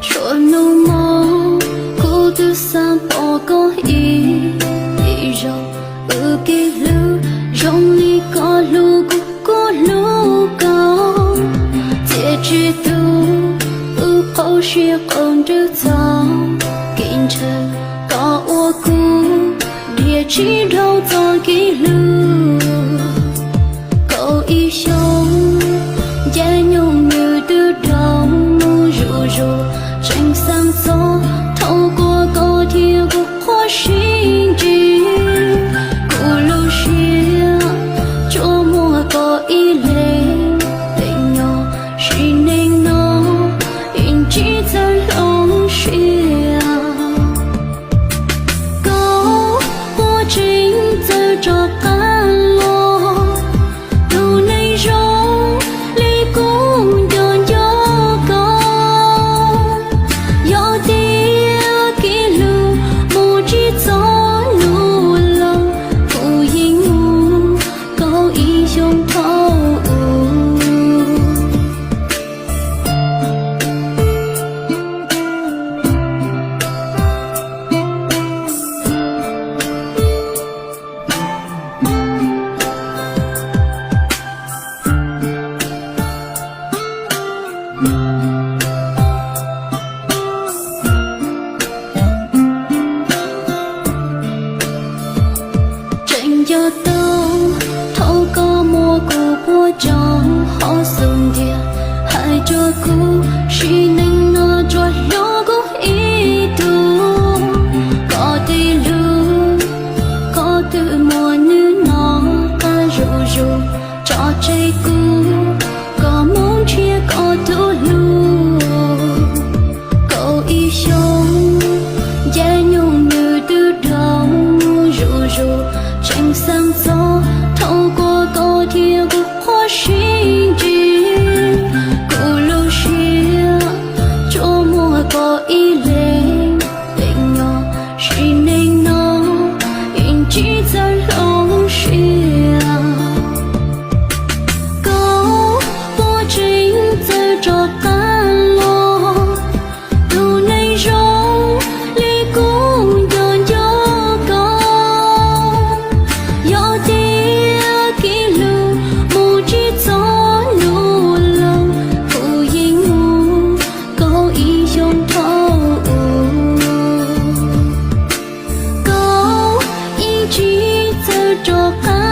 Txhua hnub mob kuv twb xav pom koj ib zaug. Wb kev hlub zoo li koj hlub kuv, kuv hlub koj. Txiaj tsis tu wb qaug siab qaug ntsws txog kev ntshaw, koj ua kuv dhia tsis dhau txoj kev hlub. Kaum ib xyoos, caij nyoog nws twb dhau mus zuj zus, tseem xav txog thaum koj, koj thiab kuv qhuab sib ntsib. Kuv lub siab tsuas muaj koj ib leeg, peb nyob sim neej no yeej tsis txawj hloov siab. Koj puas tseem txawj rov qab los, tus neeg zoo li kuv nco nco koj. Yog tias kev hlub mus tsis txog hnub laus, kuv yeej mus kaum ib xyoos thaum ub. Tseem nco tau thaum koj muab kuv puag tso hauv xub ntiag, hais rau kuv sim neej no tsuas hlub kuv ib tug. Koj tib hlub, koj twb muab hnub no qab zuj zus, tso tseg kuv, koj mus nrhiav koj tus hlub. Kaum ib xyoos, caij nyoog nws twb dhau mus zuj zus, tseem xav txog thaum koj, koj thiab kuv qhuab sib ntsib. Kuv lub siab tsuas muaj koj ib leeg, peb nyob sim neej no yeej tsis txawj hloov siab. Koj puas tseem txawj rov qab los, tus neeg zoo li kuv nco nco koj. Yog tias kev hlub mus tsis txog hnub laus, kuv yeej mus kaum ib xyoos thaum ub. Koj yeej tsis txawj rov qab